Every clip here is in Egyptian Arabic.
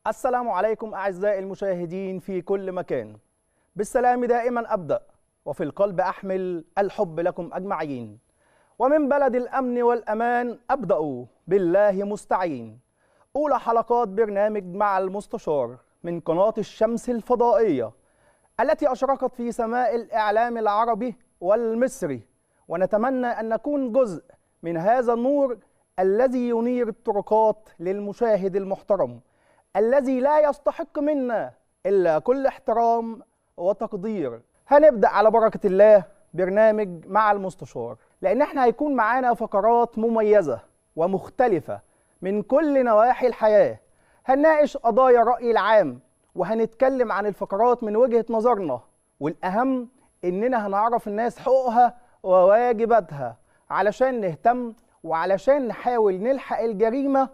السلام عليكم أعزائي المشاهدين في كل مكان. بالسلام دائما أبدأ، وفي القلب أحمل الحب لكم أجمعين. ومن بلد الأمن والأمان أبدأ بالله مستعين. أولى حلقات برنامج مع المستشار من قناة الشمس الفضائية التي أشرقت في سماء الإعلام العربي والمصري، ونتمنى أن نكون جزء من هذا النور الذي ينير الطرقات للمشاهد المحترم الذي لا يستحق منا إلا كل احترام وتقدير. هنبدأ على بركة الله برنامج مع المستشار، لأن احنا هيكون معانا فقرات مميزة ومختلفة من كل نواحي الحياة. هنناقش قضايا الرأي العام، وهنتكلم عن الفقرات من وجهة نظرنا، والأهم إننا هنعرف الناس حقوقها وواجباتها علشان نهتم وعلشان نحاول نلحق الجريمة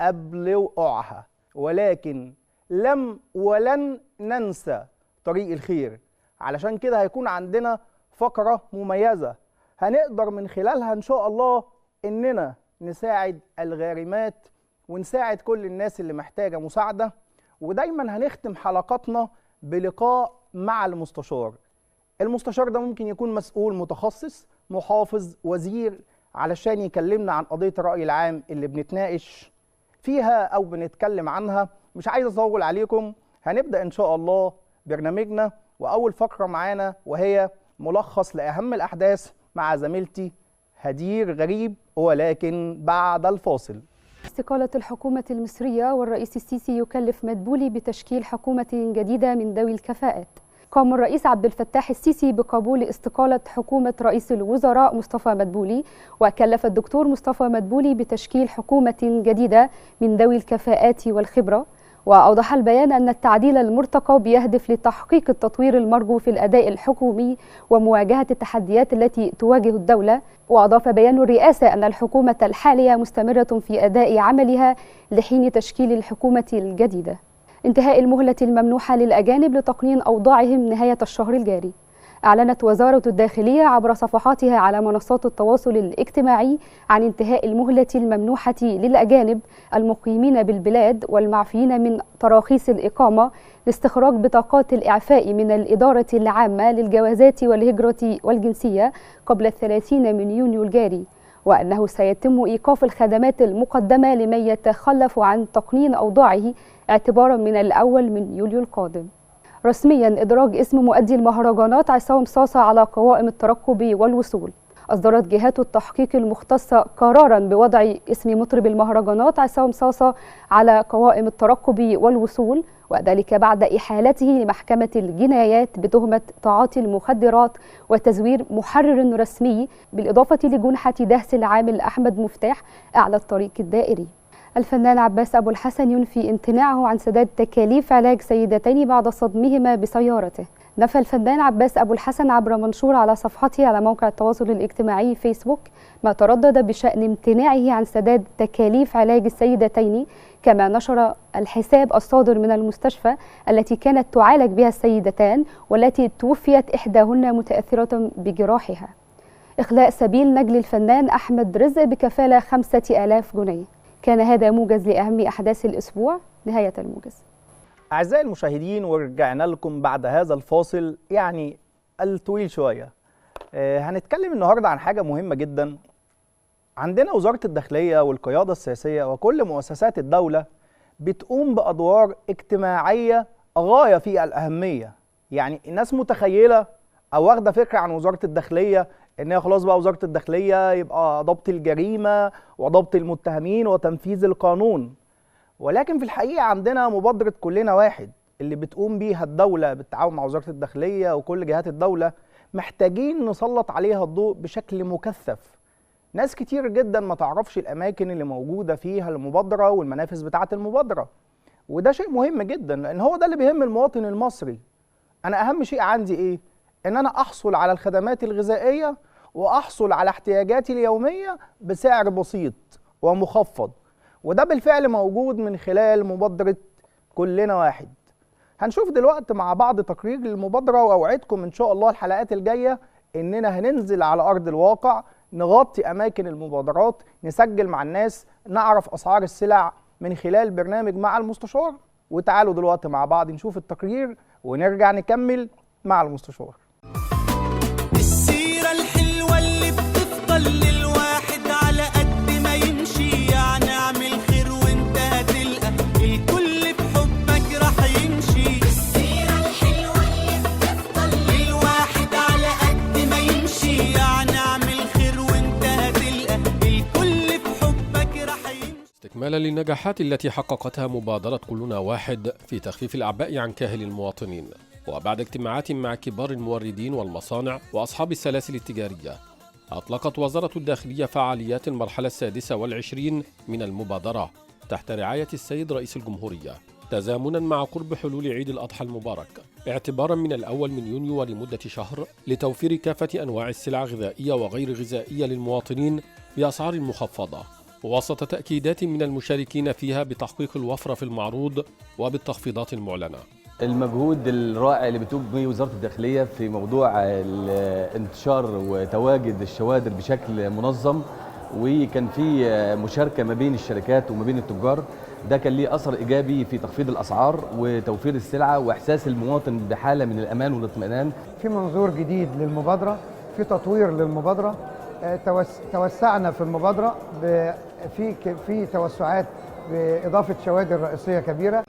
قبل وقوعها. ولكن لم ولن ننسى طريق الخير، علشان كده هيكون عندنا فقرة مميزة هنقدر من خلالها إن شاء الله إننا نساعد الغارمات ونساعد كل الناس اللي محتاجة مساعدة. ودايما هنختم حلقاتنا بلقاء مع المستشار. المستشار ده ممكن يكون مسؤول متخصص، محافظ، وزير، علشان يكلمنا عن قضية الرأي العام اللي بنتناقش فيها أو بنتكلم عنها. مش عايز أطول عليكم، هنبدأ إن شاء الله برنامجنا، وأول فقرة معانا وهي ملخص لأهم الأحداث مع زميلتي هدير غريب، ولكن بعد الفاصل. استقالة الحكومة المصرية والرئيس السيسي يكلف مدبولي بتشكيل حكومة جديدة من ذوي الكفاءات. قام الرئيس عبد الفتاح السيسي بقبول استقالة حكومة رئيس الوزراء مصطفى مدبولي، وكلف الدكتور مصطفى مدبولي بتشكيل حكومة جديدة من ذوي الكفاءات والخبرة. وأوضح البيان أن التعديل المرتقب يهدف لتحقيق التطوير المرجو في الأداء الحكومي ومواجهة التحديات التي تواجه الدولة. وأضاف بيان الرئاسة أن الحكومة الحالية مستمرة في أداء عملها لحين تشكيل الحكومة الجديدة. انتهاء المهلة الممنوحة للأجانب لتقنين أوضاعهم نهاية الشهر الجاري. أعلنت وزارة الداخلية عبر صفحاتها على منصات التواصل الاجتماعي عن انتهاء المهلة الممنوحة للأجانب المقيمين بالبلاد والمعفيين من تراخيص الإقامة لاستخراج بطاقات الإعفاء من الإدارة العامة للجوازات والهجرة والجنسية قبل 30 من يونيو الجاري، وأنه سيتم إيقاف الخدمات المقدمة لمن يتخلف عن تقنين أوضاعه اعتبارا من الأول من يوليو القادم. رسميا إدراج اسم مؤدي المهرجانات عصام صاصا على قوائم الترقب والوصول. أصدرت جهات التحقيق المختصة قرارا بوضع اسم مطرب المهرجانات عصام صاصا على قوائم الترقب والوصول، وذلك بعد إحالته لمحكمة الجنايات بتهمة تعاطي المخدرات وتزوير محرر رسمي، بالإضافة لجنحة دهس العامل أحمد مفتاح أعلى الطريق الدائري. الفنان عباس أبو الحسن ينفي امتناعه عن سداد تكاليف علاج سيدتين بعد صدمهما بسيارته. نفى الفنان عباس أبو الحسن عبر منشور على صفحته على موقع التواصل الاجتماعي فيسبوك ما تردد بشأن امتناعه عن سداد تكاليف علاج السيدتين، كما نشر الحساب الصادر من المستشفى التي كانت تعالج بها السيدتان والتي توفيت إحداهن متأثرة بجراحها. إخلاء سبيل نجل الفنان أحمد رزق بكفالة 5000 جنيه. كان هذا موجز لأهم أحداث الأسبوع. نهاية الموجز. أعزائي المشاهدين، ورجعنا لكم بعد هذا الفاصل يعني الطويل شوية. هنتكلم النهاردة عن حاجة مهمة جدا. عندنا وزارة الداخلية والقيادة السياسية وكل مؤسسات الدولة بتقوم بأدوار اجتماعية غاية في الأهمية. يعني الناس متخيلة أو واخدة فكرة عن وزارة الداخلية إن هي خلاص بقى وزارة الداخلية يبقى ضبط الجريمة وضبط المتهمين وتنفيذ القانون، ولكن في الحقيقة عندنا مبادرة كلنا واحد اللي بتقوم بيها الدولة بالتعاون مع وزارة الداخلية وكل جهات الدولة، محتاجين نسلط عليها الضوء بشكل مكثف. ناس كتير جدا ما تعرفش الأماكن اللي موجودة فيها المبادرة والمنافذ بتاعة المبادرة، وده شيء مهم جدا لأن هو ده اللي بيهم المواطن المصري. أنا أهم شيء عندي إيه؟ إن أنا أحصل على الخدمات الغذائية وأحصل على احتياجاتي اليومية بسعر بسيط ومخفض، وده بالفعل موجود من خلال مبادرة كلنا واحد. هنشوف دلوقتي مع بعض تقرير للمبادرة، وأوعدكم إن شاء الله الحلقات الجاية إننا هننزل على أرض الواقع، نغطي أماكن المبادرات، نسجل مع الناس، نعرف أسعار السلع من خلال برنامج مع المستشار وتعالوا دلوقتي مع بعض نشوف التقرير ونرجع نكمل مع المستشار. السيرة الحلوة اللي بتفضل للواحد على قد ما يمشي، يعني اعمل خير وانت هتلقى الكل بحبك راح يمشي. السيرة الحلوة اللي بتفضل للواحد على قد ما يمشي، يعني اعمل خير وانت هتلقى الكل بحبك راح يمشي. استكمالا للنجاحات التي حققتها مبادرة كلنا واحد في تخفيف الأعباء عن كاهل المواطنين، وبعد اجتماعات مع كبار الموردين والمصانع وأصحاب السلاسل التجارية، أطلقت وزارة الداخلية فعاليات المرحلة 26 من المبادرة تحت رعاية السيد رئيس الجمهورية، تزامنا مع قرب حلول عيد الأضحى المبارك، اعتبارا من 1 يونيو ولمدة شهر، لتوفير كافة أنواع السلع الغذائية وغير غذائية للمواطنين بأسعار مخفضة، وسط تأكيدات من المشاركين فيها بتحقيق الوفرة في المعروض وبالتخفيضات المعلنة. المجهود الرائع اللي بتقوم به وزارة الداخلية في موضوع الانتشار وتواجد الشوادر بشكل منظم، وكان في مشاركة ما بين الشركات وما بين التجار، ده كان ليه أثر إيجابي في تخفيض الأسعار وتوفير السلعة وإحساس المواطن بحالة من الأمان والاطمئنان. في منظور جديد للمبادرة، في تطوير للمبادرة، توسعنا في المبادرة، في توسعات بإضافة شوادر رئيسية كبيرة.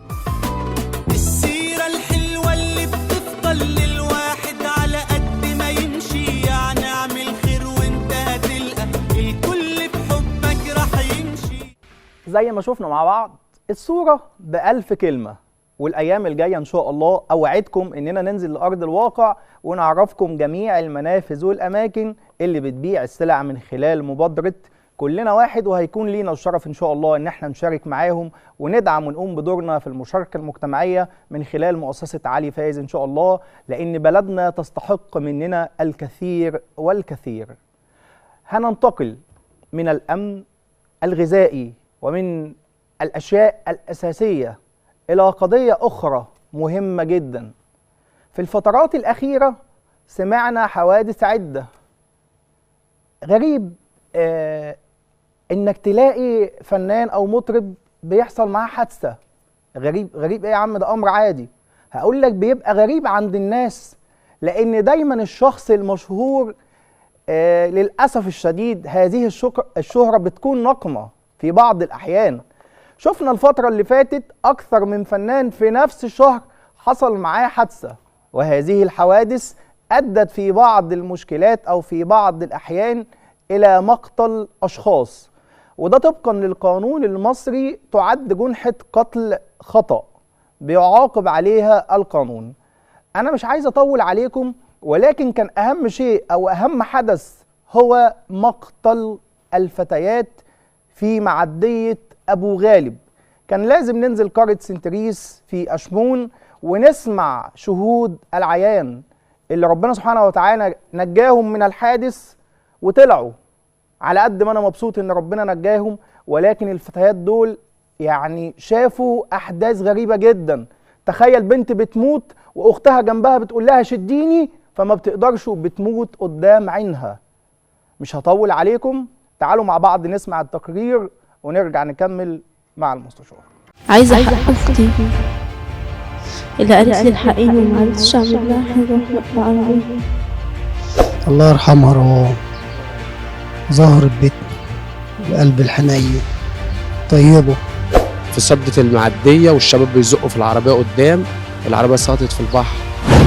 السيرة الحلوة اللي بتفضل للواحد على قد ما يمشي، يعني اعمل خير وانت هتلقى الكل بحبك راح يمشي. زي ما شفنا مع بعض الصورة ب1000 كلمة، والأيام الجاية إن شاء الله أوعدكم إننا ننزل لأرض الواقع ونعرفكم جميع المنافذ والأماكن اللي بتبيع السلع من خلال مبادرة كلنا واحد، وهيكون لينا الشرف إن شاء الله إن احنا نشارك معاهم وندعم ونقوم بدورنا في المشاركة المجتمعية من خلال مؤسسة علي فايز إن شاء الله، لأن بلدنا تستحق مننا الكثير والكثير. هننتقل من الأمن الغذائي ومن الأشياء الأساسية إلى قضية أخرى مهمة جدا. في الفترات الأخيرة سمعنا حوادث عدة. غريب إنك تلاقي فنان أو مطرب بيحصل معاه حادثة. غريب غريب إيه يا عم، ده أمر عادي. هقول لك بيبقى غريب عند الناس، لأن دايما الشخص المشهور للأسف الشديد هذه الشهرة بتكون نقمة في بعض الأحيان. شفنا الفترة اللي فاتت أكثر من فنان في نفس الشهر حصل معاه حادثة، وهذه الحوادث أدت في بعض المشكلات أو في بعض الأحيان إلى مقتل أشخاص، وده طبقا للقانون المصري تعد جنحة قتل خطأ بيعاقب عليها القانون. أنا مش عايز أطول عليكم، ولكن كان أهم شيء أو أهم حدث هو مقتل الفتيات في معدية أبو غالب. كان لازم ننزل قرية سنتريس في أشمون ونسمع شهود العيان اللي ربنا سبحانه وتعالى نجاهم من الحادث وطلعوا. على قد ما أنا مبسوط إن ربنا نجاهم، ولكن الفتيات دول يعني شافوا أحداث غريبة جدا. تخيل بنت بتموت وأختها جنبها بتقول لها شديني، فما بتقدرش وبتموت قدام عينها. مش هطول عليكم، تعالوا مع بعض نسمع التقرير ونرجع نكمل مع المستشار. عايزة حق أختي اللي قالت لي الحقيني وما عرفتش أعمل لها حاجة وإحنا في العربية. الله يرحمها روان، ظهرت بيتنا القلب الحنين طيبة. في صدة المعدية والشباب بيزقوا في العربية قدام، العربية سقطت في البحر.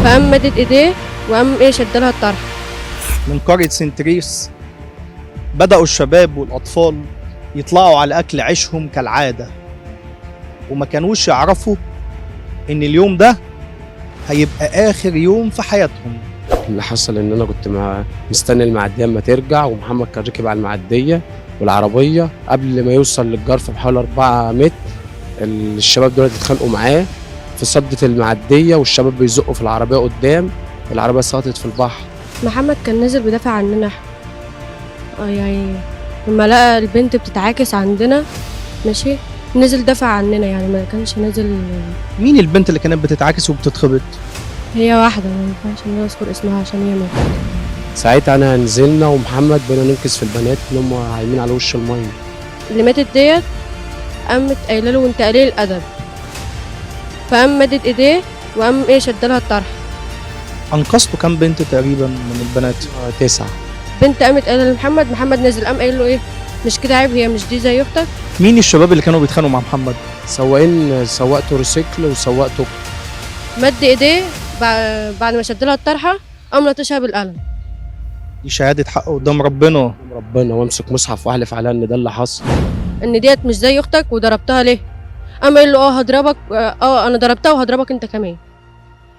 فقام مدت ايديه وقام ايه شدلها الطرح. من قرية سنتريس بدأوا الشباب والأطفال يطلعوا على أكل عيشهم كالعادة، وما كانوش يعرفوا إن اليوم ده هيبقى آخر يوم في حياتهم. اللي حصل إن أنا كنت مستني المعدية أما ترجع، ومحمد كان راكب على المعدية والعربية قبل ما يوصل للجرف بحوالي 4 متر الشباب دول اتخانقوا معاه في صدة المعدية والشباب بيزقوا في العربية قدام، العربية سقطت في البحر. محمد كان نازل بيدافع عننا احنا، يعني لما لقى البنت بتتعاكس عندنا ماشي نزل دافع عننا، يعني ما كانش نازل. مين البنت اللي كانت بتتعاكس وبتتخبط؟ هي واحدة ما ينفعش ان انا اذكر اسمها عشان هي ماتت. ساعتها انا نزلنا ومحمد بقينا ننقذ في البنات اللي هم عايمين على وش المية. اللي ماتت ديت قامت قايله له وانت قليل الادب، فقام مدد ايديه وقام ايه شدلها الطرح. انقذتوا كام بنت تقريبا من البنات؟ 9. بنت قامت قال لمحمد، محمد نزل قام قايل له ايه مش كده عيب، هي مش دي زي اختك. مين الشباب اللي كانوا بيتخانقوا مع محمد؟ سواقين، سواق تروسيكل وسواق توك. مد ايديه بعد ما شدلها الطرحة قام لطشها بالقلم. دي شهادة حق قدام ربنا. ربنا، وامسك مصحف واحلف على ان ده اللي حصل، ان ديت مش زي اختك وضربتها ليه؟ قام قايل له اه هضربك، اه انا ضربتها وهضربك انت كمان.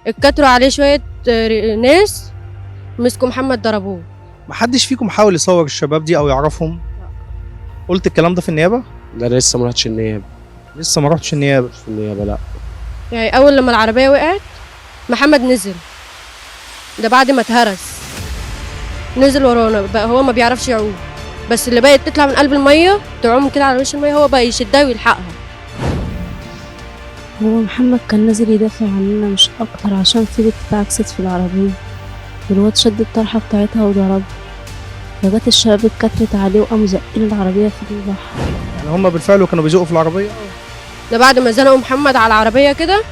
اتكتروا عليه شوية ناس، مسكوا محمد ضربوه. محدش فيكم حاول يصور الشباب دي او يعرفهم؟ قلت الكلام ده في النيابة؟ لا لسه ما رحتش النيابة. لسه ما رحتش النيابة؟ في النيابة لا. يعني اول لما العربية وقعت محمد نزل، ده بعد ما اتهرس نزل ورانا بقى، هو ما بيعرفش يعوم، بس اللي بقت تطلع من قلب المية تعوم كده على وش المية، هو بقى يشدها ويلحقها. هو محمد كان نازل يدافع عننا مش اكتر، عشان في بنت اتعكست في العربية والواد شد الطرحة بتاعتها وضربها، فجت الشباب اتكترت عليه وقاموا زقين العربية في البحر. يعني هما بالفعل كانوا بيزقوا في العربية؟ ده بعد ما زنقوا محمد على العربية كده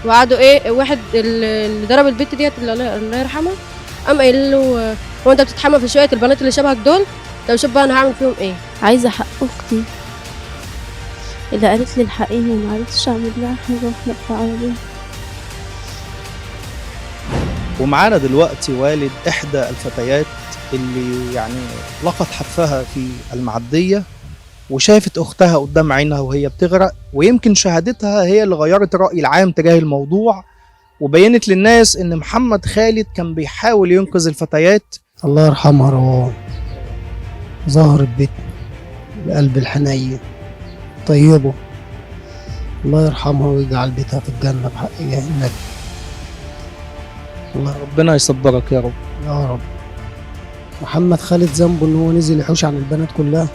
وقعدوا ايه، واحد اللي ضرب البت ديت الله يرحمه قام قايل له هو انت بتتحمى في شوية البنات اللي شبهك دول؟ طب شوف بقى انا هعمل فيهم ايه. عايزه حق اختي اللي قالت لي الحقيني ومعرفتش اعمل لها حاجة واحنا في العربية. ومعانا دلوقتي والد احدى الفتيات اللي يعني لقت حتفها في المعدية وشافت اختها قدام عينها وهي بتغرق، ويمكن شهادتها هي اللي غيرت الراي العام تجاه الموضوع وبينت للناس ان محمد خالد كان بيحاول ينقذ الفتيات. الله يرحمها روان، زهرة بيتنا، القلب الحنين، طيبة، الله يرحمها ويجعل بيتها في الجنة بحق النبي. الله ربنا يصبرك يا رب. يا رب. محمد خالد ذنبه ان هو نزل يحوش عن البنات كلها.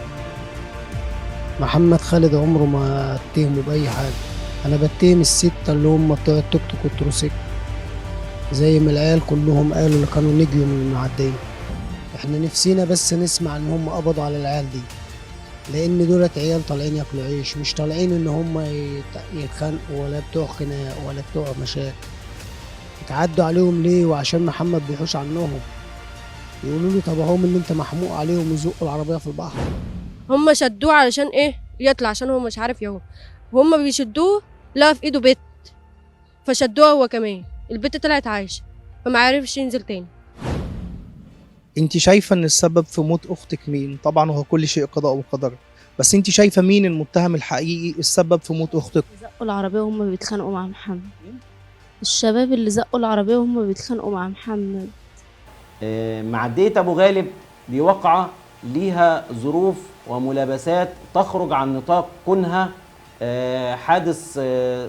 محمد خالد عمره ما اتهمه بأي حاجة. أنا بتهم الستة اللي هم بتوع التوك توك والتروسيكل، زي ما العيال كلهم قالوا اللي كانوا نجيوا من المعدية. احنا نفسينا بس نسمع ان هم قبضوا على العيال دي، لان دولت عيال طالعين ياكلوا عيش، مش طالعين ان هم يتخانقوا ولا بتوع خناق ولا بتوع مشاكل. اتعدوا عليهم ليه؟ وعشان محمد بيحوش عنهم يقولوا له طب اهم اللي انت محموق عليهم ويزقوا العربية في البحر. هم شدوه علشان ايه؟ يطلع، عشان هو مش عارف يعوم. وهم بيشدوه لقى في ايده بت، فشدوها هو كمان، البت طلعت عايشه فما عرفش ينزل تاني. انت شايفه ان السبب في موت اختك مين؟ طبعا هو كل شيء قضاء وقدر، بس انت شايفه مين المتهم الحقيقي السبب في موت اختك؟ زقوا العربية وهم بيتخانقوا مع محمد. الشباب اللي زقوا العربية وهم بيتخانقوا مع محمد. معدية ابو غالب دي وقعه ليها ظروف وملابسات تخرج عن نطاق كونها حادث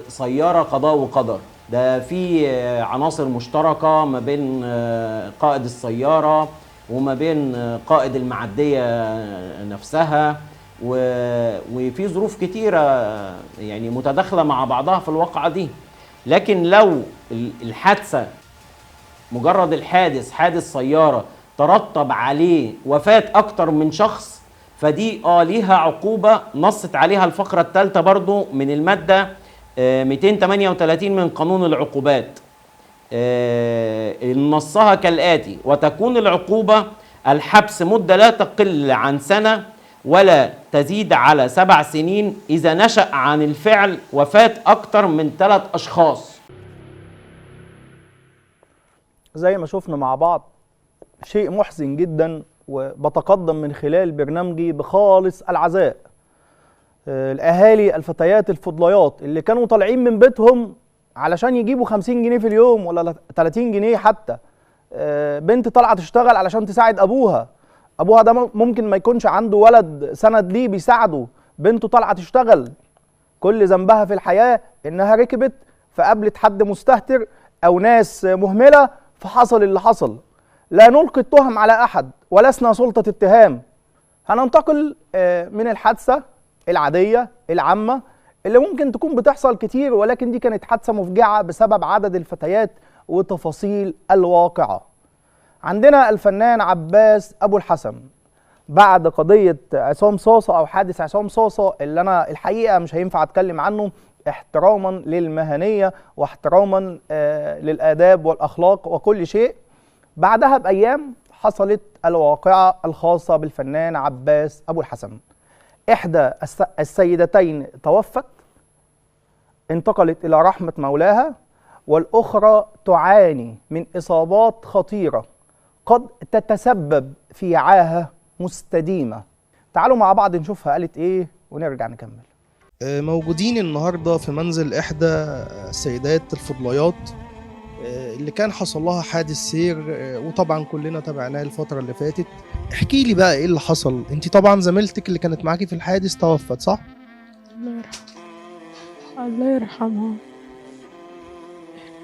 سيارة قضاء وقدر. ده في عناصر مشتركة ما بين قائد السيارة وما بين قائد المعدية نفسها، وفي ظروف كتيرة يعني متداخلة مع بعضها في الواقعة دي. لكن لو الحادثة مجرد الحادث حادث سيارة ترتب عليه وفاة أكتر من شخص، فدي ليها عقوبة نصت عليها الفقرة الثالثة برضو من المادة 238 من قانون العقوبات. نصها كالآتي: وتكون العقوبة الحبس مدة لا تقل عن سنة ولا تزيد على 7 سنين إذا نشأ عن الفعل وفاة أكتر من 3 أشخاص. زي ما شفنا مع بعض شيء محزن جدا، وبتقدم من خلال برنامجي بخالص العزاء الأهالي الفتيات الفضليات اللي كانوا طالعين من بيتهم علشان يجيبوا 50 جنيه في اليوم ولا 30 جنيه حتى. بنت طالعة تشتغل علشان تساعد أبوها، أبوها ده ممكن ما يكونش عنده ولد سند ليه بيساعده، بنته طالعة تشتغل، كل ذنبها في الحياة إنها ركبت فقابلت حد مستهتر أو ناس مهملة فحصل اللي حصل. لا نلقي التهم على أحد ولسنا سلطة اتهام. هننتقل من الحادثة العادية العامة اللي ممكن تكون بتحصل كتير، ولكن دي كانت حادثة مفجعة بسبب عدد الفتيات وتفاصيل الواقعة. عندنا الفنان عباس أبو الحسن بعد قضية عصام صاصة أو حادث عصام صاصة اللي أنا الحقيقة مش هينفع أتكلم عنه احتراما للمهنية واحتراما للآداب والأخلاق وكل شيء. بعدها بأيام حصلت الواقعة الخاصة بالفنان عباس أبو الحسن. إحدى السيدتين توفت، انتقلت إلى رحمة مولاها، والأخرى تعاني من إصابات خطيرة قد تتسبب في عاهة مستديمة. تعالوا مع بعض نشوفها قالت إيه ونرجع نكمل. موجودين النهاردة في منزل إحدى السيدات الفضليات اللي كان حصل لها حادث سير، وطبعا كلنا تابعناه الفترة اللي فاتت. احكي لي بقى ايه اللي حصل. انت طبعا زميلتك اللي كانت معاكي في الحادث توفت، صح؟ الله يرحمها. الله يرحمها.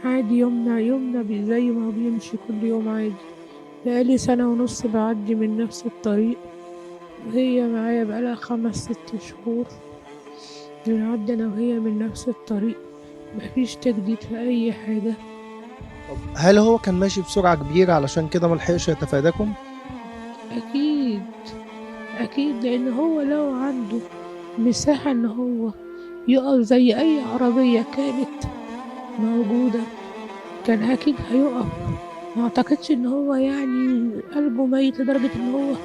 عادي، يومنا زي ما بيمشي كل يوم عادي. بقالي 1.5 سنة بعدي من نفس الطريق، وهي معايا بقالها 5-6 شهور بنعدي انا وهي من نفس الطريق، مفيش تجديد في اي حاجة. طب هل هو كان ماشي بسرعة كبيرة علشان كده ملحقش يتفاداكم؟ أكيد أكيد، لأن هو لو عنده مساحة إن هو يقف زي أي عربية كانت موجودة كان أكيد هيقف. ما أعتقدش إن هو يعني قلبه ميت لدرجة إن هو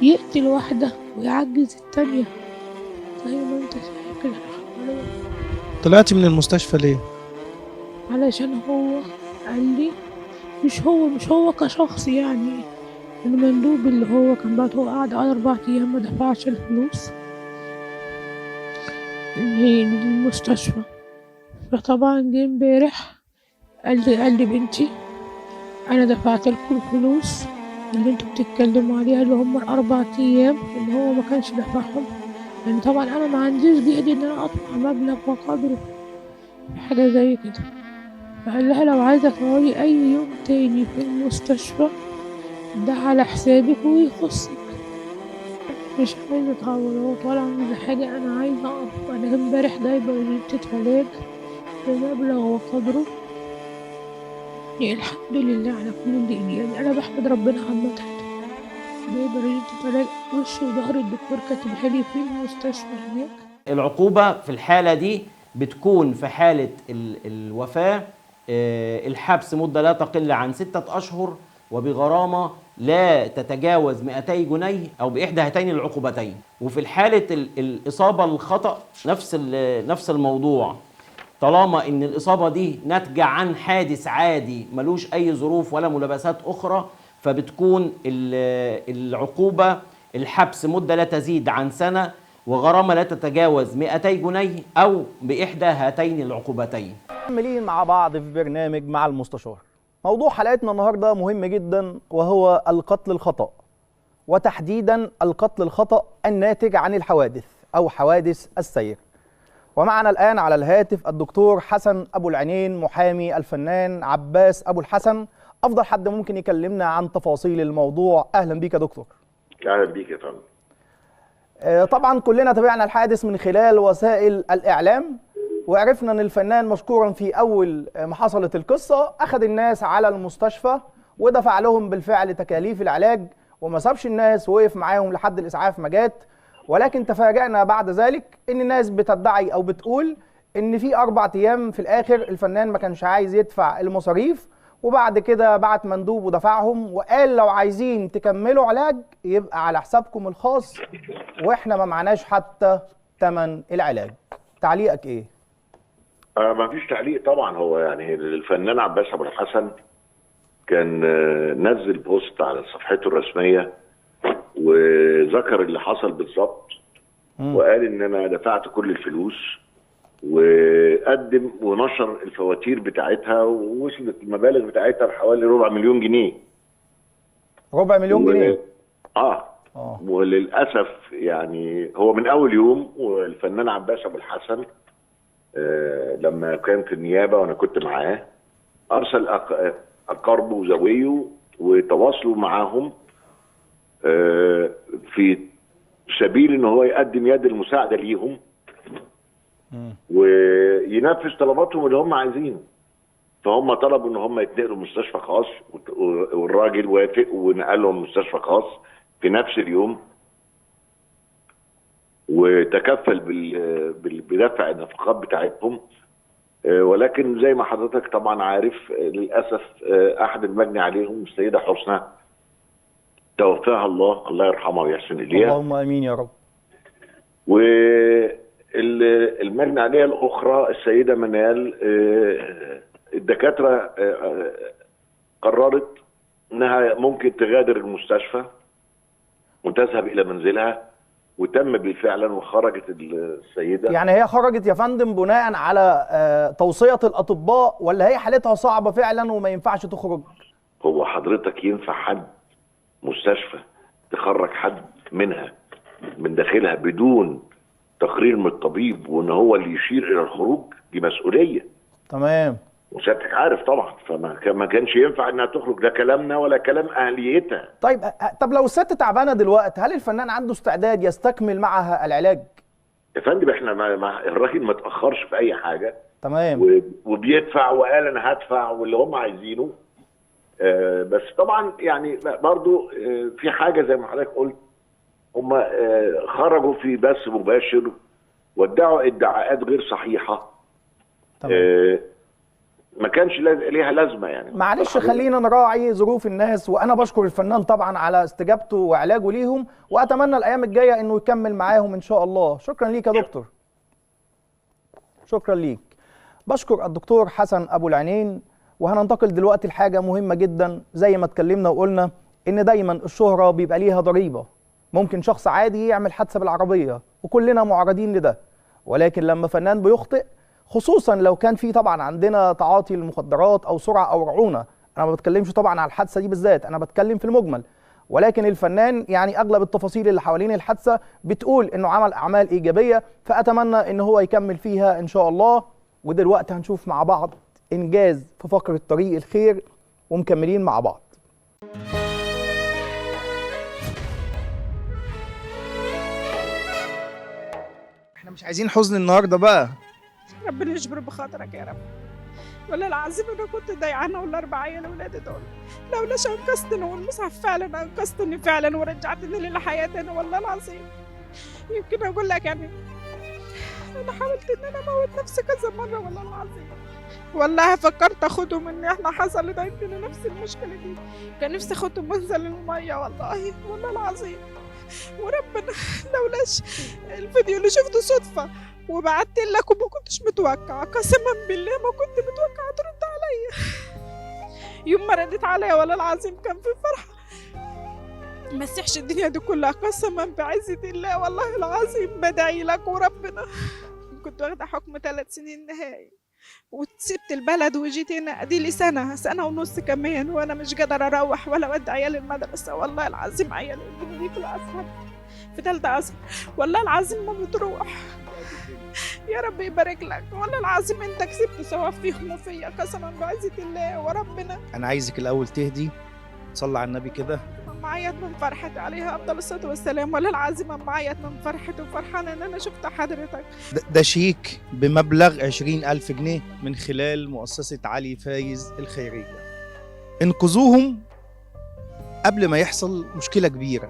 يقتل واحدة ويعجز التانية زي ما أنت شايف كده. طلعتي من المستشفى ليه؟ علشان هو قال لي، مش هو كشخص يعني، المندوب اللي هو كان بعد، هو قعد 4 أيام ما دفعش الفلوس للمستشفى. فطبعا جه امبارح قال لي بنتي انا دفعت لكم الفلوس اللي انتوا بتتكلموا عليها اللي هم 4 أيام اللي هو ما كانش دفعهم، لان طبعا انا ما عنديش جهد ان انا ادفع مبلغ وقدره حاجة زي كده. فقال لها لو عايزة تقعدي أي يوم تاني في المستشفى ده على حسابك ويخصك. مش عايزة أتعور ولا عايزة حاجة، أنا عايزة أقف. أنا امبارح جايبة روشتة علاج بمبلغ وقدره، يعني الحمد لله على كل اللي، يعني أنا بحمد ربنا عامة. جايبة روشتة علاج وشي وظهر الدكتور كاتبها لي في المستشفى هناك. العقوبة في الحالة دي بتكون في حالة الوفاة الحبس مدة لا تقل عن 6 أشهر وبغرامة لا تتجاوز 200 جنيه أو بإحدى هاتين العقوبتين. وفي الحالة الإصابة الخطأ نفس الموضوع، طالما إن الإصابة دي ناتجة عن حادث عادي ملوش أي ظروف ولا ملابسات أخرى، فبتكون العقوبة الحبس مدة لا تزيد عن سنة وغرامة لا تتجاوز 200 جنيه أو بإحدى هاتين العقوبتين. مكملين مع بعض في برنامج مع المستشار. موضوع حلقتنا النهارده مهم جدا، وهو القتل الخطأ، وتحديدا القتل الخطأ الناتج عن الحوادث أو حوادث السير. ومعنا الآن على الهاتف الدكتور حسن أبو العينين، محامي الفنان عباس أبو الحسن، أفضل حد ممكن يكلمنا عن تفاصيل الموضوع. أهلا بيك يا دكتور. أهلا بيك يا فندم. طبعا كلنا تابعنا الحادث من خلال وسائل الإعلام، وعرفنا أن الفنان مشكورا في أول ما حصلت القصة أخذ الناس على المستشفى ودفع لهم بالفعل تكاليف العلاج، وما سابش الناس، وقف معاهم لحد الإسعاف ما جات. ولكن تفاجأنا بعد ذلك أن الناس بتدعي أو بتقول أن في 4 أيام في الآخر الفنان ما كانش عايز يدفع المصاريف، وبعد كده بعت مندوب ودفعهم وقال لو عايزين تكملوا علاج يبقى على حسابكم الخاص، واحنا ما معناش حتى ثمن العلاج. تعليقك ايه؟ ما فيش تعليق طبعا. هو يعني الفنان عباس ابو الحسن كان نزل بوست على صفحته الرسمية وذكر اللي حصل بالظبط، وقال ان انا دفعت كل الفلوس، وقدم ونشر الفواتير بتاعتها، ووصلت المبالغ بتاعتها بحوالي 250,000 جنيه. 250,000 جنيه؟ وللاسف يعني هو من اول يوم، والفنان عباس ابو الحسن لما كان في النيابة وانا كنت معاه، ارسل اقاربه وزويه وتواصلوا معاهم في سبيل ان هو يقدم يد المساعدة ليهم وينفذ طلباتهم اللي هم عايزينه. فهم طلبوا ان هم يتنقلوا مستشفى خاص، والراجل وافق ونقلهم مستشفى خاص في نفس اليوم. وتكفل بدفع النفقات بتاعتهم، ولكن زي ما حضرتك طبعا عارف للاسف احد المجني عليهم السيدة حسنى توفاها الله، الله يرحمها ويحسن اليها. اللهم امين يا رب. والمجني عليها الاخرى السيدة منال، الدكاترة قررت انها ممكن تغادر المستشفى وتذهب الى منزلها، وتم بالفعل وخرجت السيدة. يعني هي خرجت يا فندم بناء على توصية الاطباء، ولا هي حالتها صعبة فعلا وما ينفعش تخرج؟ هو حضرتك ينفع حد مستشفى تخرج حد منها من داخلها بدون تقرير من الطبيب وان هو اللي يشير الى الخروج؟ دي مسؤولية. تمام. وسيادتك عارف طبعا، فما كانش ينفع انها تخرج، لا كلامنا ولا كلام اهليتها. طيب، طب لو الست تعبانة دلوقتي، هل الفنان عنده استعداد يستكمل معها العلاج؟ يا فندم احنا الراجل ما تاخرش في اي حاجة. تمام. وبيدفع وقال انا هدفع واللي هم عايزينه. بس طبعا يعني برضو في حاجة زي ما حضرتك قلت، هم خرجوا في بث مباشر وادعوا ادعاءات غير صحيحه. تمام. ما كانش ليها لازمه يعني. معلش خلينا نراعي ظروف الناس، وانا بشكر الفنان طبعا على استجابته وعلاجه ليهم، واتمنى الايام الجاية انه يكمل معاهم ان شاء الله. شكرا ليك يا دكتور. شكرا ليك. بشكر الدكتور حسن ابو العينين. وهننتقل دلوقتي لحاجة مهمة جدا، زي ما اتكلمنا وقلنا ان دايما الشهرة بيبقى ليها ضريبة. ممكن شخص عادي يعمل حادثه بالعربية وكلنا معرضين لده، ولكن لما فنان بيخطئ، خصوصا لو كان في طبعا عندنا تعاطي المخدرات او سرعة او رعونة، انا ما بتكلمش طبعا على الحادثة دي بالذات، انا بتكلم في المجمل، ولكن الفنان يعني اغلب التفاصيل اللي حوالين الحادثة بتقول انه عمل اعمال ايجابية، فاتمنى ان هو يكمل فيها ان شاء الله. ودلوقتي هنشوف مع بعض انجاز في فقره طريق الخير، ومكملين مع بعض. احنا مش عايزين حزن النهارده بقى. ربنا يجبر بخاطرك يا رب. والله العظيم انا كنت ضيعانه والاربع عيال اولادي دول، لولاش انقذتني والمصحف فعلا انقذتني فعلا ورجعتني للحياة تاني والله العظيم. يمكن اقول لك يعني انا حاولت ان انا اموت نفسي كذا مرة والله العظيم، والله فكرت اخدهم ان احنا حصلت عندنا نفس المشكلة دي، كان نفسي اخدهم وانزل المية والله والله العظيم. وربنا لولاش الفيديو اللي شفته صدفة وبعت لك وما كنتش متوقعه، قسما بالله ما كنت متوقعه ترد عليا. يوم ما ردت عليا والله العظيم كان في فرحه ما سحش الدنيا دي كلها، قسما بعزه الله والله العظيم بدعي لك وربنا. كنت واخده حكم 3 سنين نهائي وسبت البلد وجيت هنا، ادي لي سنة سنة ونص كمان، وانا مش قادرة اروح ولا اودي عيالي المدرسة والله العظيم. عيالي دي في الازهر في ثالثة ازهر والله العظيم ما بتروح. يا رب يبارك لك والله العظيم، انت كسبت ثواب فيهم وفيا قسما بعزه الله وربنا. انا عايزك الاول تهدي، تصلي على النبي كده. معيط من فرحتي عليها افضل الصلاة والسلام، والله العظيم معيط من فرحتي وفرحانه ان انا شفت حضرتك. ده شيك بمبلغ 20,000 جنيه من خلال مؤسسة علي فايز الخيرية. انقذوهم قبل ما يحصل مشكلة كبيرة.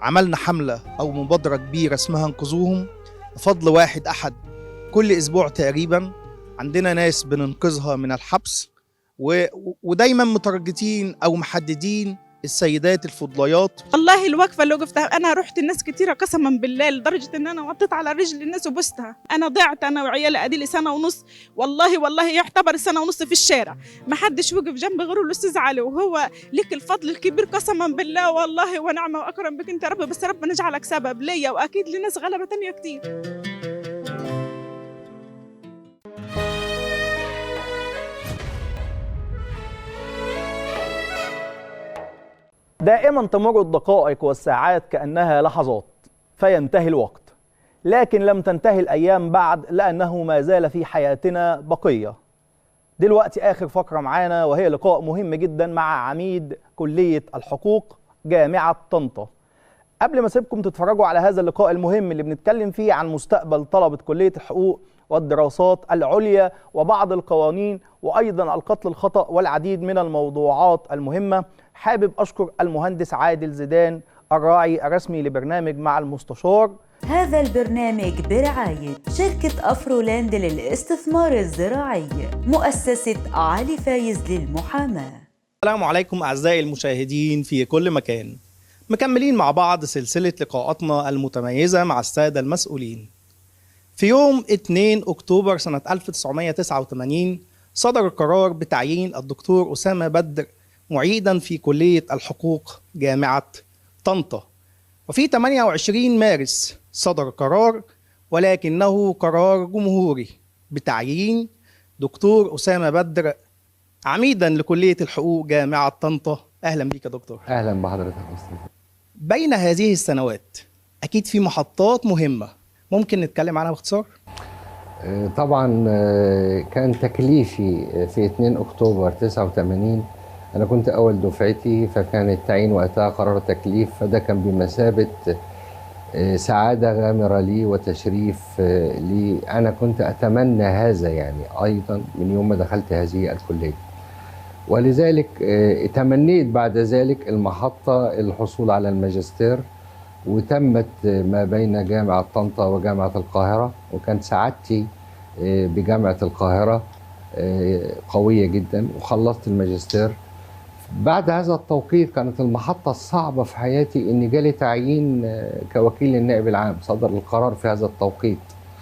عملنا حمله او مبادرة كبيرة اسمها انقذوهم بفضل واحد احد. كل اسبوع تقريبا عندنا ناس بننقذها من الحبس، ودايما مترجتين او محددين السيدات الفضليات. والله الوقفة اللي وقفتها انا رحت الناس كتيرة قسما بالله، لدرجة ان انا وطيت على رجل الناس وبستها. انا ضعت انا وعيالي ادي لي 1.5 سنة، والله والله يعتبر 1.5 سنة في الشارع، ما حدش وقف جنبي غير الاستاذ علي، وهو لك الفضل الكبير قسما بالله والله، ونعمه واكرم بك انت يا رب، بس ربنا يجعلك سبب ليا واكيد لناس غلبه تانية كتير. دائما تمر الدقائق والساعات كأنها لحظات فينتهي الوقت، لكن لم تنتهي الأيام بعد، لأنه ما زال في حياتنا بقية. دلوقتي آخر فقرة معانا، وهي لقاء مهم جدا مع عميد كلية الحقوق جامعة طنطا. قبل ما اسيبكم تتفرجوا على هذا اللقاء المهم اللي بنتكلم فيه عن مستقبل طلبة كلية الحقوق والدراسات العليا وبعض القوانين وأيضا القتل الخطأ والعديد من الموضوعات المهمة، حابب أشكر المهندس عادل زيدان الراعي الرسمي لبرنامج مع المستشار. هذا البرنامج برعاية شركة أفرولاند للاستثمار الزراعي، مؤسسة علي فايز للمحاماة. السلام عليكم أعزائي المشاهدين في كل مكان. مكملين مع بعض سلسلة لقاءاتنا المتميزة مع السادة المسؤولين. في يوم 2 أكتوبر سنة 1989 صدر القرار بتعيين الدكتور أسامة بدر معيدا في كلية الحقوق جامعة طنطا. وفي 28 مارس صدر قرار، ولكنه قرار جمهوري، بتعيين دكتور أسامة بدر عميدا لكلية الحقوق جامعة طنطا. أهلا بك يا دكتور. أهلا بحضرتك أستاذ. بين هذه السنوات أكيد في محطات مهمة ممكن نتكلم عنها باختصار؟ طبعا كان تكليفي في 2 أكتوبر 89، أنا كنت أول دفعتي، فكان التعيين وقتها قرار تكليف، فده كان بمثابة سعادة غامرة لي وتشريف لي. أنا كنت أتمنى هذا يعني أيضا من يوم ما دخلت هذه الكلية، ولذلك تمنيت بعد ذلك المحطة الحصول على الماجستير، وتمت ما بين جامعة طنطا وجامعة القاهرة، وكانت سعادتي بجامعة القاهرة قوية جدا، وخلصت الماجستير. بعد هذا التوقيت كانت المحطة الصعبة في حياتي إن جالي تعيين كوكيل النائب العام، صدر القرار في هذا التوقيت.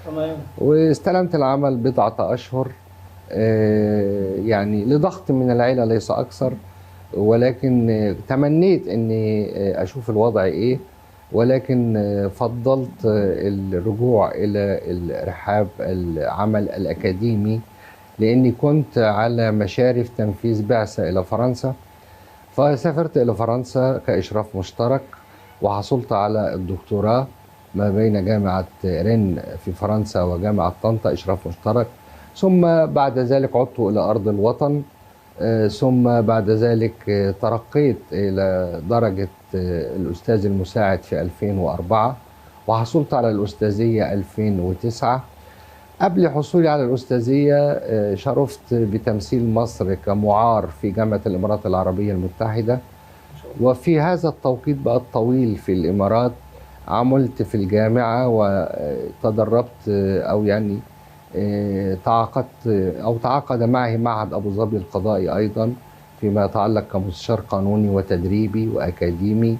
تمام. واستلمت العمل بضعة أشهر، يعني لضغط من العيلة ليس أكثر، ولكن تمنيت إني أشوف الوضع إيه، ولكن فضلت الرجوع إلى رحاب العمل الأكاديمي، لأني كنت على مشارف تنفيذ بعثة إلى فرنسا، فسافرت إلى فرنسا كإشراف مشترك، وحصلت على الدكتوراه ما بين جامعة رين في فرنسا وجامعة طنطا، إشراف مشترك. ثم بعد ذلك عدت إلى أرض الوطن، ثم بعد ذلك ترقيت إلى درجة الأستاذ المساعد في 2004، وحصلت على الأستاذية 2009. قبل حصولي على الأستاذية شرفت بتمثيل مصر كمعار في جامعة الإمارات العربية المتحدة، وفي هذا التوقيت بقى الطويل في الإمارات عملت في الجامعة وتدربت، أو يعني تعاقدت أو تعاقد معي معهد أبو ظبي القضائي أيضا فيما يتعلق كمستشار قانوني وتدريبي وأكاديمي.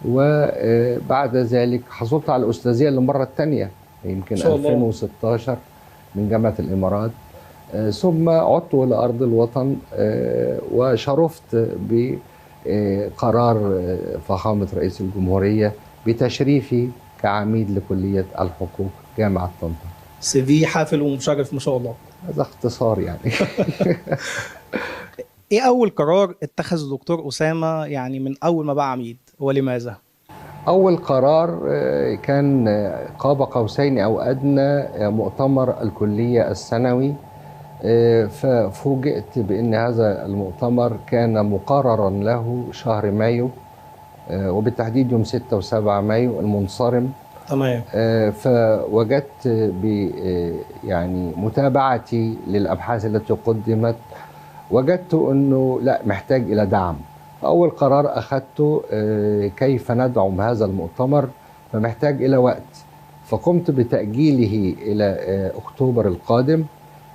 وبعد ذلك حصلت على الأستاذية للمرة الثانية يمكن 2016 من جامعة الإمارات، ثم عدت إلى أرض الوطن وشرفت بقرار فخامة رئيس الجمهورية بتشريفي كعميد لكلية الحقوق جامعة طنطا. CV حافل ومشرف ما شاء الله. هذا اختصار يعني. ايه أول قرار اتخذه دكتور أسامة يعني من أول ما بقى عميد، ولماذا؟ أول قرار كان قاب قوسين أو أدنى مؤتمر الكلية السنوي، ففوجئت بأن هذا المؤتمر كان مقررا له شهر مايو، وبالتحديد يوم 6 و7 مايو المنصرم. تمام. فوجدت ب يعني متابعتي للأبحاث التي قدمت، وجدت أنه لا، محتاج إلى دعم. أول قرار أخذته كيف ندعم هذا المؤتمر، فمحتاج إلى وقت، فقمت بتأجيله إلى أكتوبر القادم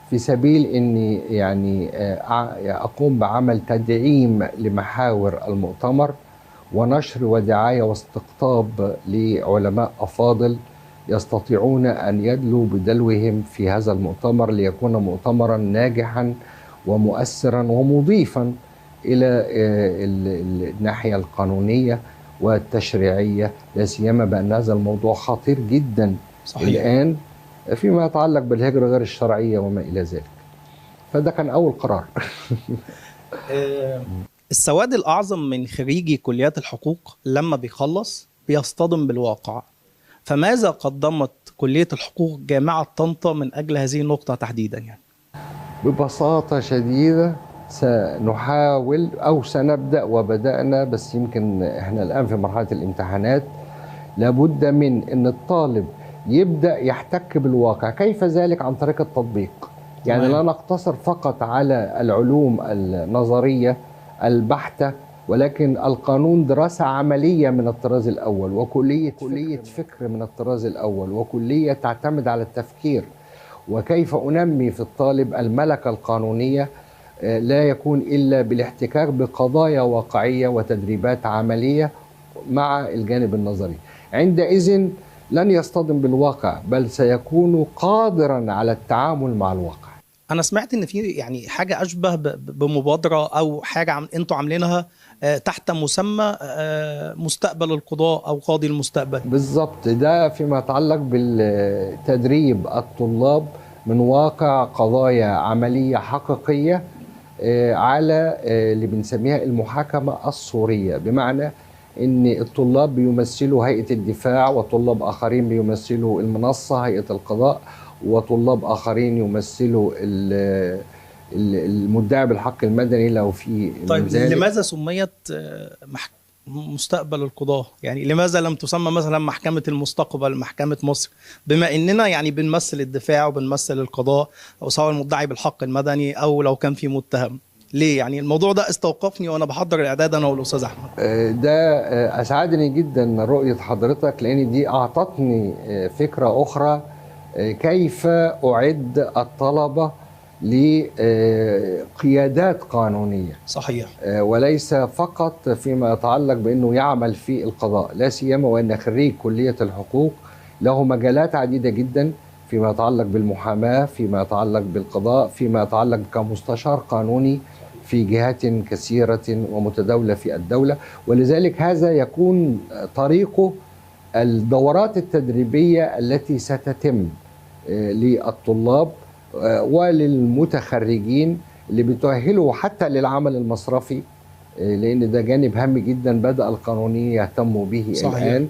في سبيل أني يعني أقوم بعمل تدعيم لمحاور المؤتمر ونشر ودعاية واستقطاب لعلماء أفاضل يستطيعون أن يدلوا بدلوهم في هذا المؤتمر ليكون مؤتمرا ناجحا ومؤثرا ومضيفا إلى الناحية القانونية والتشريعية، لا سيما بأن هذا الموضوع خطير جدا. صحيح. الآن فيما يتعلق بالهجرة غير الشرعية وما إلى ذلك. فده كان أول قرار. السواد الأعظم من خريجي كليات الحقوق لما بيخلص بيصطدم بالواقع، فماذا قدمت كلية الحقوق جامعة طنطا من أجل هذه النقطة تحديدا؟ يعني ببساطة شديدة سنحاول أو سنبدأ، وبدأنا، بس يمكن إحنا الآن في مرحلة الامتحانات، لابد من أن الطالب يبدأ يحتك بالواقع. كيف ذلك؟ عن طريق التطبيق. يعني لا نقتصر فقط على العلوم النظرية البحتة ولكن القانون دراسة عملية من الطراز الأول، وكلية فكر من الطراز الأول، وكلية تعتمد على التفكير، وكيف أنمي في الطالب الملكة القانونية لا يكون إلا بالاحتكاك بقضايا واقعية وتدريبات عملية مع الجانب النظري. عندئذ لن يصطدم بالواقع، بل سيكون قادرا على التعامل مع الواقع. أنا سمعت إن في يعني حاجة أشبه بمبادرة أو حاجة أنتوا عاملينها تحت مسمى مستقبل القضاء أو قاضي المستقبل. بالضبط، ده فيما يتعلق بالتدريب الطلاب من واقع قضايا عملية حقيقية على اللي بنسميها المحاكمة الصورية، بمعنى إن الطلاب بيمثلوا هيئة الدفاع، وطلاب آخرين بيمثلوا المنصة هيئة القضاء، وطلاب آخرين يمثلوا المدعي بالحق المدني لو في. طيب لماذا سميت مستقبل القضاء؟ يعني لماذا لم تسمى مثلا محكمة المستقبل، محكمة مصر، بما إننا يعني بنمثل الدفاع وبنمثل القضاء، أو سواء المدعي بالحق المدني أو لو كان في متهم؟ ليه؟ يعني الموضوع ده استوقفني وأنا بحضر الإعداد أنا والأستاذ أحمد. ده أسعدني جدا رؤية حضرتك، لأن دي أعطتني فكرة أخرى، كيف أعد الطلبة لقيادات قانونية. صحيح. وليس فقط فيما يتعلق بأنه يعمل في القضاء، لا سيما وأن خريج كلية الحقوق له مجالات عديدة جدا فيما يتعلق بالمحاماة، فيما يتعلق بالقضاء، فيما يتعلق كمستشار قانوني في جهات كثيرة ومتداولة في الدولة. ولذلك هذا يكون طريقه الدورات التدريبية التي ستتم للطلاب وللمتخرجين اللي بتؤهله حتى للعمل المصرفي، لأن ده جانب هام جدا بدأ القانونيين يهتموا به. صحيح. الآن،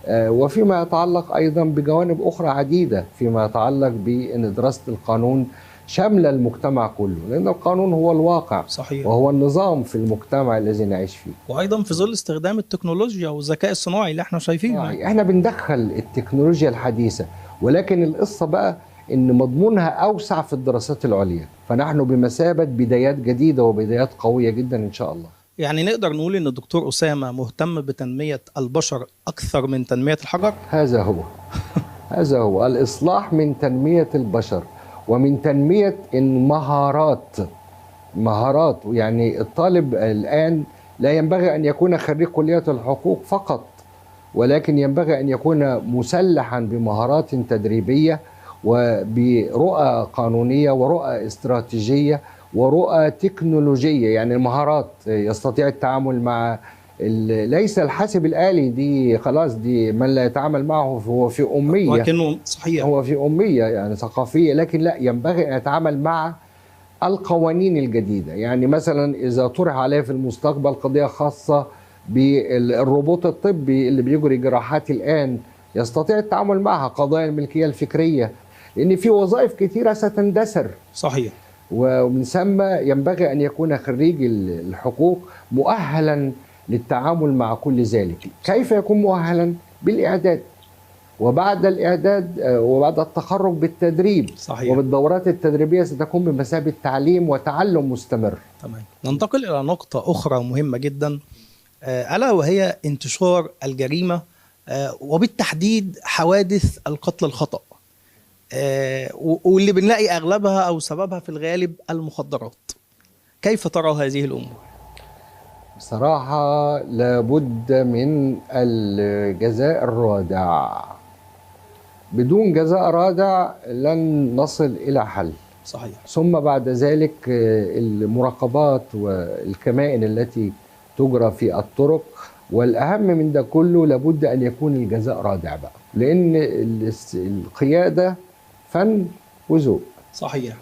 وفيما يتعلق أيضا بجوانب أخرى عديدة فيما يتعلق بأن دراسة القانون شاملة المجتمع كله، لأن القانون هو الواقع. صحيح. وهو النظام في المجتمع الذي نعيش فيه، وأيضا في ظل استخدام التكنولوجيا والذكاء الصناعي اللي احنا شايفينه. احنا بندخل التكنولوجيا الحديثة، ولكن القصة بقى إن مضمونها أوسع في الدراسات العليا، فنحن بمثابة بدايات جديدة وبدايات قوية جدا إن شاء الله. يعني نقدر نقول إن الدكتور أسامة مهتم بتنمية البشر أكثر من تنمية الحجر؟ هذا هو هذا هو الإصلاح، من تنمية البشر ومن تنمية المهارات. مهارات، يعني الطالب الآن لا ينبغي أن يكون خريج كلية الحقوق فقط، ولكن ينبغي أن يكون مسلحا بمهارات تدريبية وبرؤى قانونية ورؤى استراتيجية ورؤى تكنولوجية. يعني المهارات يستطيع التعامل مع ليس الحاسب الآلي، دي خلاص دي من لا يتعامل معه هو في أمية، ولكنه صحيح هو في أمية يعني ثقافية، لكن لا ينبغي أن يتعامل مع القوانين الجديدة. يعني مثلا إذا طرح عليه في المستقبل قضية خاصة بالروبوت الطبي اللي بيجري جراحات الآن يستطيع التعامل معها، قضايا الملكية الفكرية، لأن في وظائف كثيرة ستندثر. صحيح. ومن ثم ينبغي أن يكون خريج الحقوق مؤهلا للتعامل مع كل ذلك. كيف يكون مؤهلا؟ بالإعداد، وبعد الإعداد وبعد التخرج بالتدريب. صحيح. وبالدورات التدريبية ستكون بمثابة تعليم وتعلم مستمر. تمام. ننتقل إلى نقطة أخرى مهمة جدا، ألا وهي انتشار الجريمة، وبالتحديد حوادث القتل الخطأ، واللي بنلاقي أغلبها أو سببها في الغالب المخدرات. كيف ترى هذه الأمور؟ بصراحة لابد من الجزاء الرادع. بدون جزاء رادع لن نصل إلى حل. صحيح. ثم بعد ذلك المراقبات والكمائن التي تجرى في الطرق، والأهم من ده كله لابد أن يكون الجزاء رادع بقى، لأن القيادة فن وذوق. صحيح.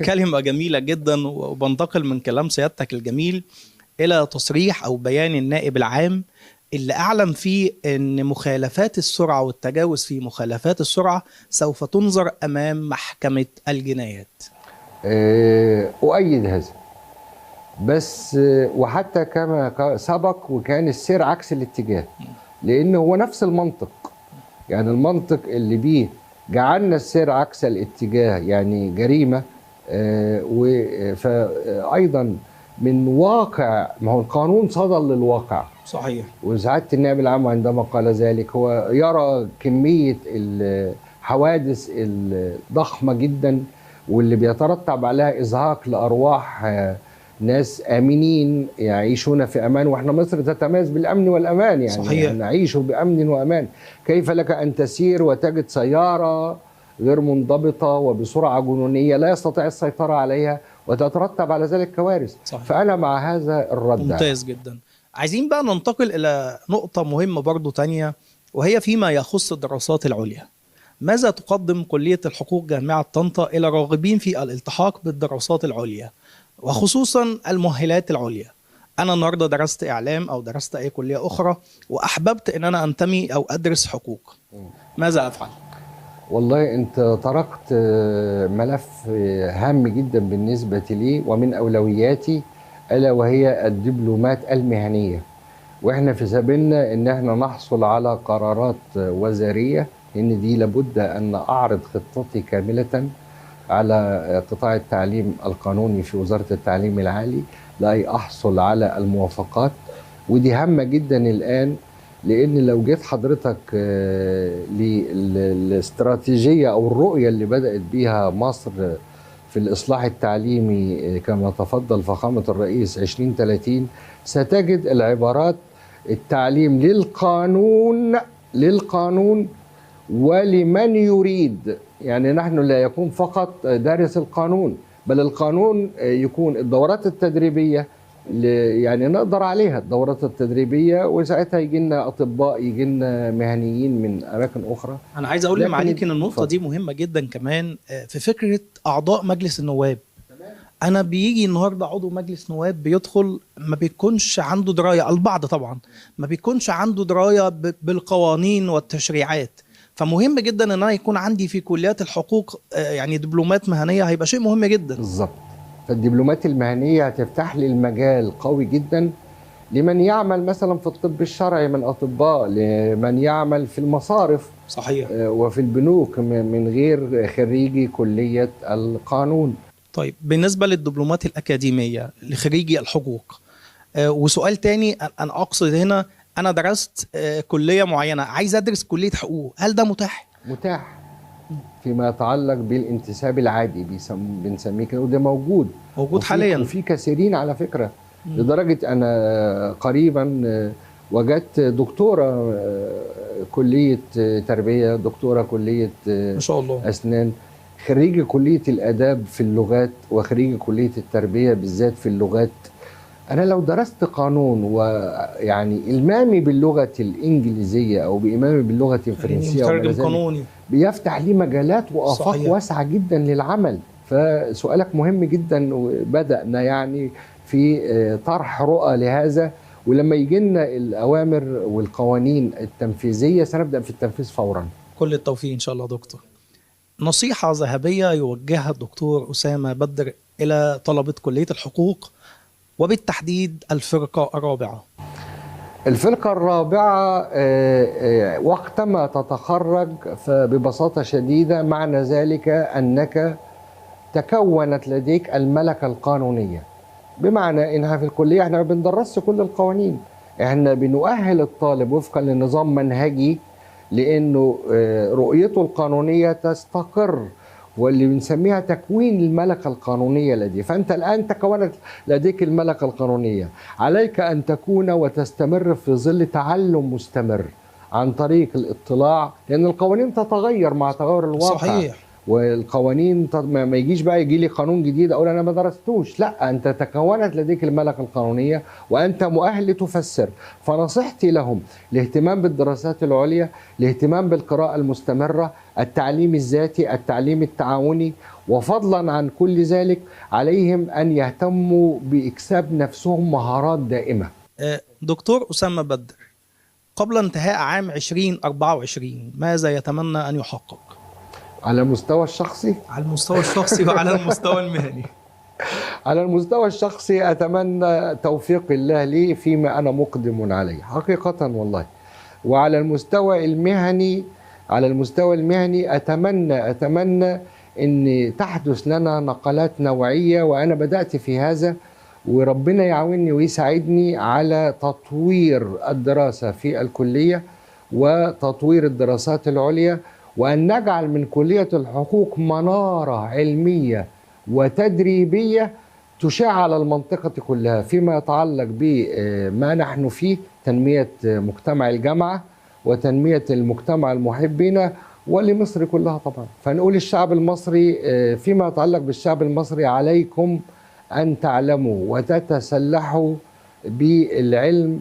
كلمة جميلة جدا. وبنتقل من كلام سيادتك الجميل إلى تصريح أو بيان النائب العام اللي أعلن فيه أن مخالفات السرعة والتجاوز في مخالفات السرعة سوف تنظر أمام محكمة الجنايات. أؤيد هذا، بس وحتى كما سبق وكان السير عكس الاتجاه، لأنه هو نفس المنطق. يعني المنطق اللي بيه جعلنا السير عكس الاتجاه يعني جريمة، فأيضا من واقع، ما هو القانون صدى للواقع. صحيح. وسعادة النائب العام عندما قال ذلك هو يرى كمية الحوادث الضخمة جدا واللي بيترتب عليها إزهاق لأرواح ناس آمنين يعيشون في أمان، وإحنا مصر تتميز بالأمن والأمان يعني. صحيح. يعني نعيش بأمن وأمان. كيف لك أن تسير وتجد سيارة غير منضبطة وبسرعة جنونية لا يستطيع السيطرة عليها وتترتب على ذلك كوارث؟ صحيح. فأنا مع هذا الرد. ممتاز جدا. عايزين بقى ننتقل إلى نقطة مهمة برضو تانية، وهي فيما يخص الدراسات العليا. ماذا تقدم كلية الحقوق جامعة طنطا إلى راغبين في الالتحاق بالدراسات العليا وخصوصا المؤهلات العليا؟ أنا النهاردة درست إعلام أو درست أي كلية أخرى وأحببت أن أنا أنتمي أو أدرس حقوق، ماذا أفعل؟ والله أنت طرقت ملف هام جدا بالنسبة لي ومن أولوياتي، ألا وهي الدبلومات المهنية. وإحنا في سبيلنا إن إحنا نحصل على قرارات وزارية، لأن دي لابد أن أعرض خطتي كاملة على قطاع التعليم القانوني في وزارة التعليم العالي لأي أحصل على الموافقات. ودي هامة جدا الآن، لأن لو جيت حضرتك للاستراتيجية أو الرؤية اللي بدأت بيها مصر في الإصلاح التعليمي كما تفضل فخامة الرئيس 2030، ستجد العبارات التعليم للقانون ولمن يريد. يعني نحن لا يكون فقط دارس القانون، بل القانون يكون الدورات التدريبية، يعني نقدر عليها الدورات التدريبية، وساعتها يجي لنا أطباء، يجي لنا مهنيين من أماكن أخرى. أنا عايز أقول لمعاليك إن النقطة دي مهمة جدا كمان في فكرة أعضاء مجلس النواب. أنا بيجي النهارده عضو مجلس نواب بيدخل ما بيكونش عنده دراية، البعض طبعا ما بيكونش عنده دراية بالقوانين والتشريعات. فمهم جدا ان انا يكون عندي في كليات الحقوق يعني دبلومات مهنية، هيبقى شيء مهم جدا. بالظبط. فالدبلومات المهنية هتفتح لي المجال قوي جدا لمن يعمل مثلا في الطب الشرعي من اطباء، لمن يعمل في المصارف. صحيح. وفي البنوك من غير خريجي كليه القانون. طيب بالنسبة للدبلومات الاكاديمية لخريجي الحقوق، وسؤال تاني، انا اقصد هنا أنا درست كلية معينة، عايز أدرس كلية حقوق، هل ده متاح؟ متاح فيما يتعلق بالانتساب العادي بنسميه كده، وده موجود حاليا، وفي كثيرين على فكرة. لدرجة أنا قريبا وجدت دكتورة كلية تربية، دكتورة كلية ما شاء الله أسنان، خريجة كلية الآداب في اللغات، وخريجة كلية التربية بالذات في اللغات. أنا لو درست قانون ويعني إلمامي باللغة الإنجليزية أو بإلمامي باللغة الفرنسية مترجم قانوني، بيفتح لي مجالات وآفاق واسعة جدا للعمل. فسؤالك مهم جدا، وبدأنا يعني في طرح رؤى لهذا، ولما يجي لنا الأوامر والقوانين التنفيذية سنبدأ في التنفيذ فورا. كل التوفيق إن شاء الله دكتور. نصيحة ذهبية يوجهها الدكتور أسامة بدر إلى طلبة كلية الحقوق وبالتحديد الفرقة الرابعة. الفرقة الرابعة وقتما تتخرج فببساطة شديدة معنى ذلك أنك تكونت لديك الملكة القانونية، بمعنى إنها في الكلية احنا ما بندرسش كل القوانين، احنا بنؤهل الطالب وفقا لنظام منهجي لأنه رؤيته القانونية تستقر، واللي بنسميها تكوين الملكة القانونية لديه. فأنت الآن تكونت لديك الملكة القانونية، عليك أن تكون وتستمر في ظل تعلم مستمر عن طريق الاطلاع، لأن القوانين تتغير مع تغير الواقع. صحيح. والقوانين ما يجيش بقى يجي لي قانون جديد اقول انا ما درستوش، لا، انت تكونت لديك الملكة القانونية وانت مؤهل لتفسر. فنصيحتي لهم الاهتمام بالدراسات العليا، الاهتمام بالقراءة المستمرة، التعليم الذاتي، التعليم التعاوني، وفضلا عن كل ذلك عليهم ان يهتموا باكساب نفسهم مهارات دائمة. دكتور اسامه بدر، قبل انتهاء عام 2024 ماذا يتمنى ان يحقق؟ على المستوى الشخصي؟ على المستوى الشخصي وعلى المستوى المهني. على المستوى الشخصي أتمنى توفيق الله لي فيما أنا مقدم عليه حقيقة والله. وعلى المستوى المهني، على المستوى المهني أتمنى أن تحدث لنا نقلات نوعية، وأنا بدأت في هذا، وربنا يعاوني ويساعدني على تطوير الدراسة في الكلية وتطوير الدراسات العليا، وأن نجعل من كلية الحقوق منارة علمية وتدريبية تشع على المنطقة كلها فيما يتعلق بما نحن فيه، تنمية مجتمع الجامعة وتنمية المجتمع المحيط بنا ولمصر كلها طبعا. فنقول الشعب المصري فيما يتعلق بالشعب المصري، عليكم أن تعلموا وتتسلحوا بالعلم،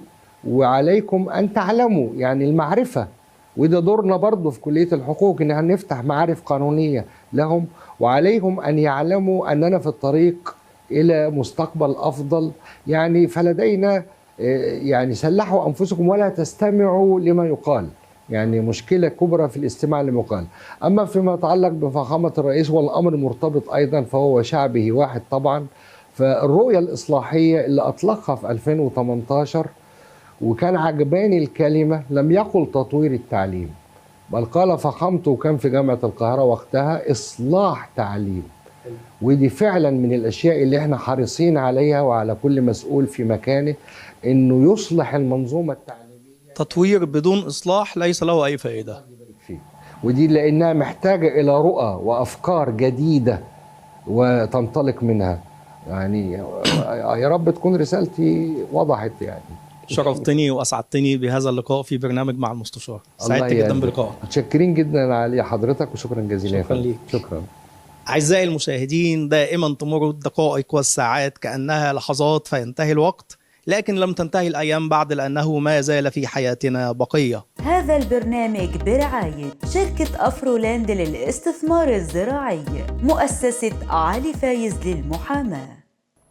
وعليكم أن تعلموا يعني المعرفة، وده دورنا برضو في كلية الحقوق إن نفتح معارف قانونية لهم، وعليهم أن يعلموا أننا في الطريق إلى مستقبل أفضل. يعني فلدينا يعني سلحوا أنفسكم ولا تستمعوا لما يقال، يعني مشكلة كبرى في الاستماع لما يقال. أما فيما يتعلق بفخامة الرئيس، والأمر مرتبط أيضا فهو شعبه واحد طبعا، فالرؤية الإصلاحية اللي أطلقها في 2018 وكان عجباني الكلمة، لم يقل تطوير التعليم، بل قال فخامته وكان في جامعة القاهرة وقتها إصلاح تعليم. ودي فعلا من الأشياء اللي احنا حريصين عليها وعلى كل مسؤول في مكانه إنه يصلح المنظومة التعليمية. تطوير بدون إصلاح ليس له أي فائدة. ودي لأنها محتاجة إلى رؤى وأفكار جديدة وتنطلق منها. يعني يا رب تكون رسالتي وضحت. يعني شرفتني واسعدتني بهذا اللقاء في برنامج مع المستشار. سعدت جدا بلقائك. متشكرين جدا علي حضرتك، وشكرا جزيلا. شكرا ليك. شكرا. اعزائي المشاهدين، دائما تمر الدقائق والساعات كانها لحظات فينتهي الوقت، لكن لم تنتهي الايام بعد، لانه ما زال في حياتنا بقيه. هذا البرنامج برعايه شركه افرولاند للاستثمار الزراعي، مؤسسه علي فايز للمحاماه.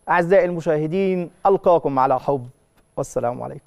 اعزائي المشاهدين، القاكم على حب، والسلام عليكم.